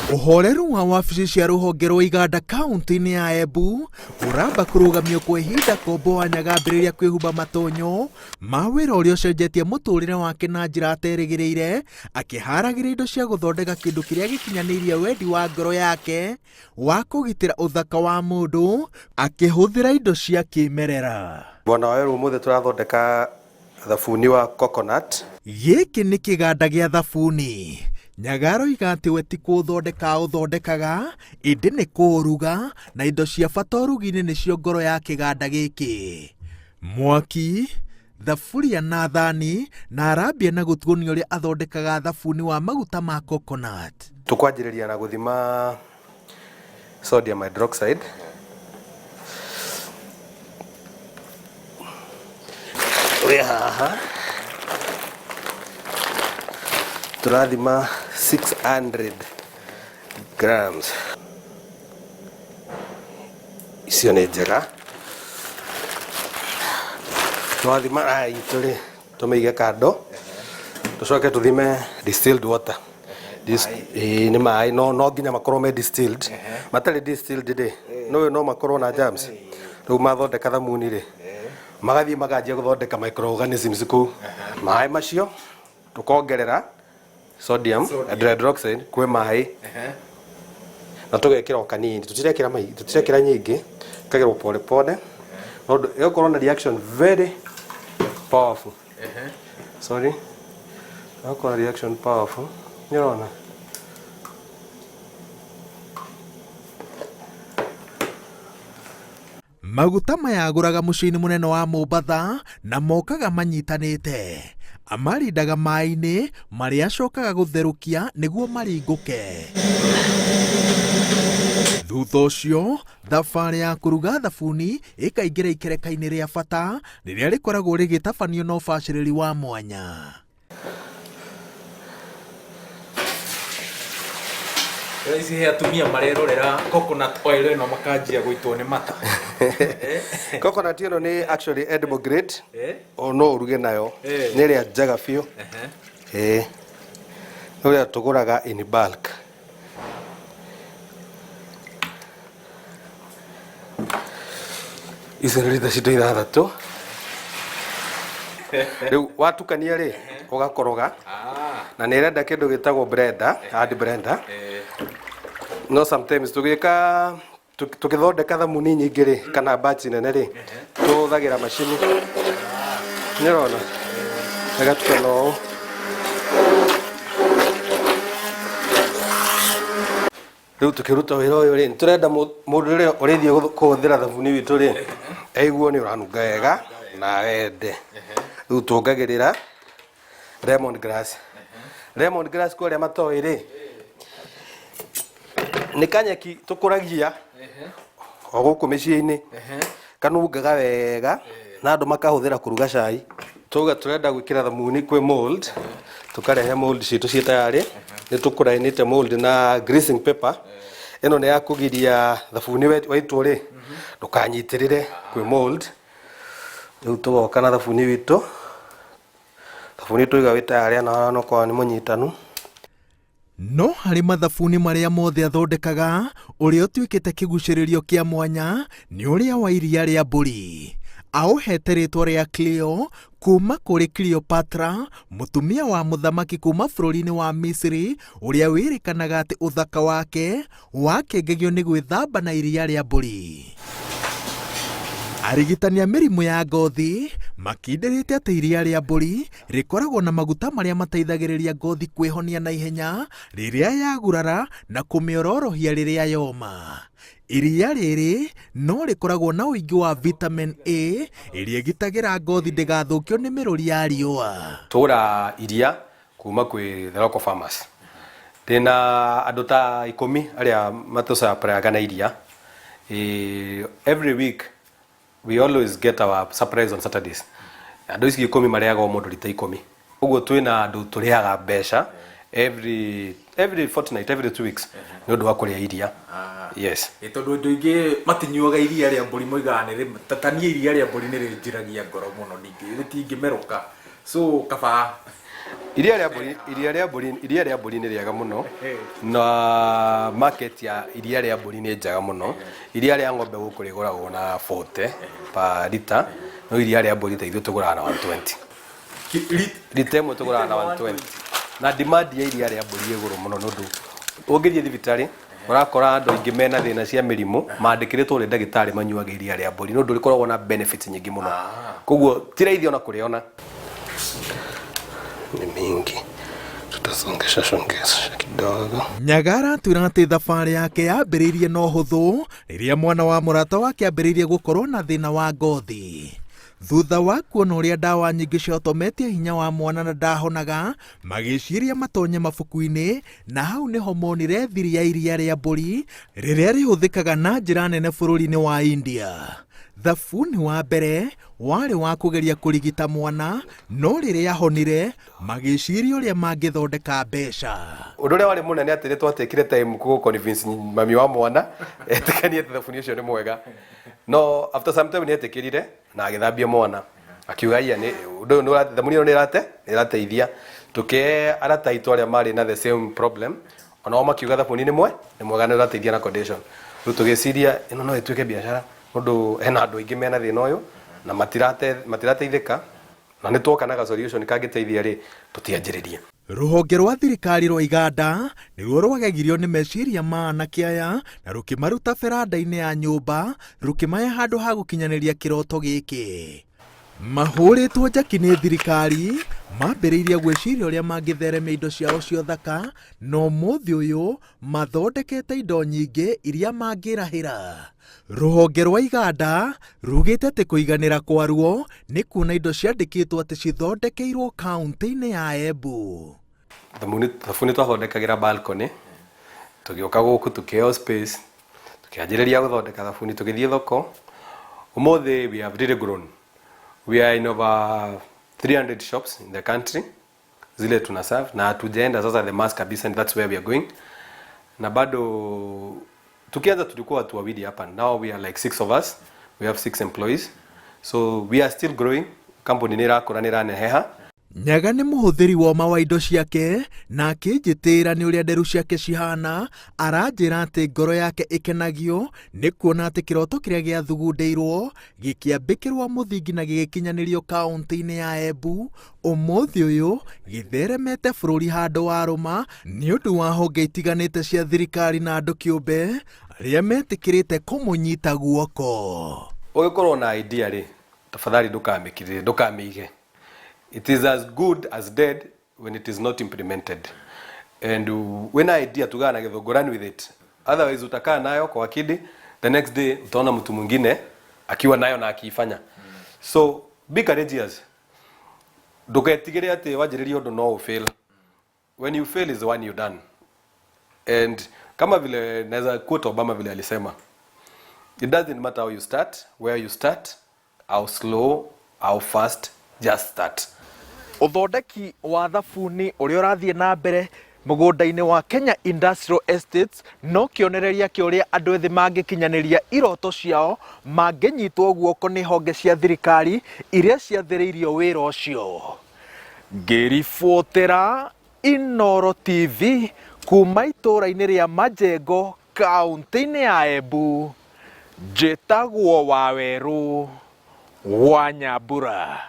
Ũhoreru wa wabici cia rũhonge rwa iganda kaunti-inĩ ya Embu ũramba kũrũgamio kwa ihinda Kombo wa Nyaga ambĩrĩria kwĩhumba matonyo ma wĩra ũrĩa ũcenjetie mũtũrĩre wake na njĩra aterĩgĩrĩire, akĩharagĩria indo cia gũthondeka kĩndũ kĩrĩa gĩkinyanĩirie wendi wa ngoro yake wa kũgitĩra ũthaka wa mũndũ akĩhũthĩra indo cia kĩmerera. Bwana Waweru, ũmũthĩ tũrathondeka thabuni wa coconut. Gĩkĩ nĩ kĩganda gĩa thabuni. Nyaga aroiga atĩ we ti kũũthondeka aũthondekaga, ĩndĩ nĩ kũũruga, na indo cia bata ũrugi-inĩ nĩcio ngoro ya kĩganda gĩkĩ. Mwaki, thaburia na thani, na arambia na gũtuonia ũrĩa athondekaga thabuni wa maguta ma coconut. Tũkwanjĩrĩria na gũthima sodium hydroxide. Wĩ haha tũrathima 600 grams. Icio nĩ njega. Twathima aya itũ rĩ, tũmĩige kando, tũcoke tũthime distilled water. Ĩĩ, nĩ maĩ no nginya makorwo me distilled. Matarĩ distilled rĩ, nĩ no makorwo na germs. Rĩu mathondeka thamuni rĩ, magathiĩ makanjia gũthondeka microorganisms kũu. Maĩ macio tũkongerera sodium hydroxide kwĩ maĩ na tũgekĩra o kanini, tũtirekĩra mai, tũtirekĩra nyingĩ, ĩkagĩrwo pole pole, tondũ ĩgũkorwo na reaction very powerful. Sorry, ĩgũkorwo na reaction powerful. Nĩ ũrona? Maguta maya agũraga mũciĩ-inĩ mũnene wa Mombatha na mokaga manyitanĩte. Amarindaga maĩ-inĩ marĩa acokaga gũtherũkia nĩguo maringũke. Thutha ũcio, thabarĩ ya kũruga thabuni ĩkaingĩra ikereka-inĩ rĩa bata rĩrĩa rĩkoragwo rĩgĩtabanio na ũbacĩrĩri wa mwanya. Ici he atumia marerorera coconut oil ĩno makanjia gũitwo nĩ mata. Coconut ĩno nĩ actually edible grade. O no ũruge nayo. Nĩ ĩrĩa njega biũ. Ĩĩ. Nĩ ũrĩa tũgũraga in bulk. Ici nĩ rita citũ ithathatũ. Rĩu watukania rĩ, ũgakoroga. Na nĩ ĩrenda kĩndũ gĩtagwo blender, hand blender. No sometimes tũgĩka tũgĩthondeka thamuni nyingĩ rĩ, kana batch nene rĩ, tũhũthagĩra macini. Nĩ ũrona? Ĩgatukana ũũ. Rĩu tũkĩruta wĩra ũyũ rĩ, nĩtũrenda mũndũ ũrĩa ũrĩthiĩ kũhũthĩra thabuni witũ rĩ, aigue nĩ ũranunga wega na wende. Rĩu tuongagĩrĩra lemon grass. Lemon grass kwa arĩa matoĩ rĩ, nĩ kanyeki tũkũragia o gũkũ mĩciĩ-inĩ, kanungaga wega na andũ makahũthĩra kũruga cai. Twauga tũrenda gwĩkĩra thamuni kwĩ mold, tũkarehe mold citũ ciĩ tayarĩ. Nĩ tũkũrainĩte mold na greasing paper. Ĩno nĩ ya kũgiria thabuni waitwo rĩ, ndũkanyitĩrĩre kwĩ mold. Rĩu tũgoka na thabuni witũ, thabuni twaiga wĩ tayarĩ ona okorwo nĩ mũnyitanu. No harĩ mathabuni marĩa mothe athondekaga, ũrĩa ũtuĩkĩte kĩgucĩrĩrio kĩa mwanya nĩ ũrĩa wa iria rĩa mbũri. Aũhete rĩtwa rĩa Cleo kuma kũrĩ Cleopatra, mũtumia wa mũthamaki kuma bũrũri-inĩ wa Misiri, ũrĩa wĩrĩkanaga atĩ ũthaka wake wakengagio nĩ gwĩthamba na iria rĩa mbũri. Arigitani a mĩrimũ ya ngothi makindĩrĩte atĩ iria rĩa mbũri rĩkoragwo na maguta marĩa mateithagĩrĩria ngothi kwĩhonia na ihenya rĩrĩa yagurara na kũmĩororohia rĩrĩa yoma. Iria rĩrĩ no rĩkoragwo na ũingĩ wa vitamin A ĩrĩa ĩgitagĩra ngothi ndĩgathũkio nĩ mĩrũri ya riũa. Tũgũra iria kuma kwĩ the local farmers. Ndĩna andũ ta ikũmi arĩa matũsupplyaga na iria. Every week we always get our supplies on Saturdays. Andũ ici ikũmi marĩaga o mũndũ rita ikũmi. Ũguo twĩna andũ tũrĩhaga mbeca every fortnight, every 2 weeks nĩ ũndũ wa kũrĩa iria. Yes. Ĩ tondũ andũ aingĩ matinyuaga iria rĩa mbũri moigaga nĩ rĩ, ta niĩ iria rĩa mbũri nĩ rĩnjiragia ngoro mũno, rĩtingĩmerũka. So kaba. Iria rĩa mbũri, iria rĩa mbũri, iria rĩa mbũri nĩ rĩega mũno na market ya iria rĩa mbũri nĩ njega mũno. Iria rĩa ng'ombe gũkũ rĩgũragwo na 40 per lita, no iria rĩa mbũri ta ithuĩ tũgũraga na 120. Lita ĩmwe tũgũraga na 120. Na demand ya iria rĩa mbũri ĩ igũrũ mũno nĩ ũndũ ũngĩthiĩ thibitarĩ ũrakora andũ aingĩ mena thĩna cia mĩrimũ mandĩkĩrĩtwo nĩ ndagĩtarĩ manyuage iria rĩa mbũri nĩ ũndũ rĩkoragwo na benefits nyingĩ mũno. Koguo ti raithi ona kũrĩona. Ni mingi tutasongesha songesha kidogo. Nyaga aratwĩra atĩ thabarĩ yake yambĩrĩirie na ũhũthũ rĩrĩa mwana wa mũrata wake ambĩrĩirie gũkorwo na thĩna wa ngothi. Thutha wa kuona ũrĩa ndawa nyingĩ ciotometie hinya wa mwana na ndahonaga, magĩciria matonye mabuku-inĩ na hau nĩho monire thiri ya iria rĩa mbũri rĩrĩa rĩhũthĩkaga na njĩra nene bũrũri-inĩ wa India. Thabuni wa mbere warĩ wa kũgeria kũrigita mwana, no rĩrĩa ahonire magĩciria ũrĩa mangĩthondeka mbeca. Ũndũ ũrĩa warĩ mũnene atĩ nĩ twatekire time kũ convince mami wa mwana etĩkanie atĩ thabuni ũcio nĩ mwega. No after some time nĩ etĩkĩrire na agĩthambia mwana akiuga iya nĩ ũndũ ũyũ nĩ ũra- thabuni ĩno nĩ ĩrate nĩ ĩrateithia. Tũkĩhe arata aitũ arĩa marĩ na the same problem onao makiuga thabuni nĩ mwe nĩ mwega nĩ ũrateithia na condition. Rĩu tũgĩciria ĩno no ĩtuĩke biacara ũndũ hena andũ aingĩ mena thĩna ũyũ na matirateithĩka na nĩ tuoka na ga solution kangĩteithia rĩ tũtianjĩrĩrie. Rũhonge rwa thirikari rwa Iganda nĩruo rwagegirio nĩ meciria ma anake aya na rũkĩmaruta beranda-inĩ ya nyũmba rũkĩmahe handũ ha gũkinyanĩria kĩroto gĩkĩ. Mahũrĩtwo njaki nĩ thirikari, mambĩrĩirie gwĩciria ũrĩa mangĩtheremia indo ciao cia ũthaka na ũmũthĩ ũyũ mathondekete indo nyingĩ iria mangĩrahĩra. Rũhonge rwa Iganda rugĩte atĩ kũiganĩra kwaruo nĩ kuona indo ciandĩkĩtwo atĩ cithondekeirwo kaunti-inĩ ya Embu. Thabuni twathondekagĩra balcony, tũgĩũka gũkũ tũkĩheo space, tũkĩanjĩrĩria gũthondeka thabuni tũgĩthiĩ thoko. Ũmũthĩ we have really grown. We are in over 300 shops in the country zile tuna serve na hatujaenda sasa the mass kabisa and that's where we are going. Na bado tukianza tulikuwa watu wawili hapa, now we are like 6 of us, we have 6 employees, so we are still growing. Company nĩ ĩrakũra, nĩ ĩraneneha. Nyaga nĩ mũhũthĩri woma wa indo ciake na akĩnjĩtĩĩra nĩ ũrĩa nderu ciake cihana, aranjĩra atĩ ngoro yake ĩkenagio nĩ kuona atĩ kĩroto kĩrĩa gĩathugundĩirwo gĩkĩambĩkĩrwo mũthingi na gĩgĩkinyanĩrio kaunti-inĩ ya Embu, ũmũthĩ ũyũ gĩtheremete bũrũri handũ warũma nĩ ũndũ wa honge itiganĩte cia thirikari na andũ kĩũmbe arĩa metĩkĩrĩte kũmũnyita guoko. Ũngĩkorwo na idea rĩ, tafadhali ndũkamĩkirĩre, ndũkamĩige. It is as good as dead when it is not implemented. And wĩna idea tugaga na gĩthũngũ, run with it. Otherwise utakaa nayo kwa akili, the next day utaona mtu mwingine akiwa nayo na akiifanya. So be courageous. Ndũketigĩre atĩ wanjĩrĩria ũndũ no ũfail. When you fail is the one you done. And kama vile naweza quote Obama vile alisema, it doesn't matter how you start, where you start, how slow, how fast, just start. Ũthondeki wa thabuni ũrĩa ũrathiĩ na mbere mũgũnda-inĩ wa Kenya Industrial Estates no kĩonereria kĩa ũrĩa andũ ethĩ mangĩkinyanĩria iroto ciao mangĩnyitwo guoko nĩ honge cia thirikari iria ciathĩrĩirio wĩra ũcio. Ngĩribotera Inooro TV kuma itũũra-inĩ rĩa Majengo kaunti-inĩ ya Embu, njĩtagwo Wawerũ wa Nyambura.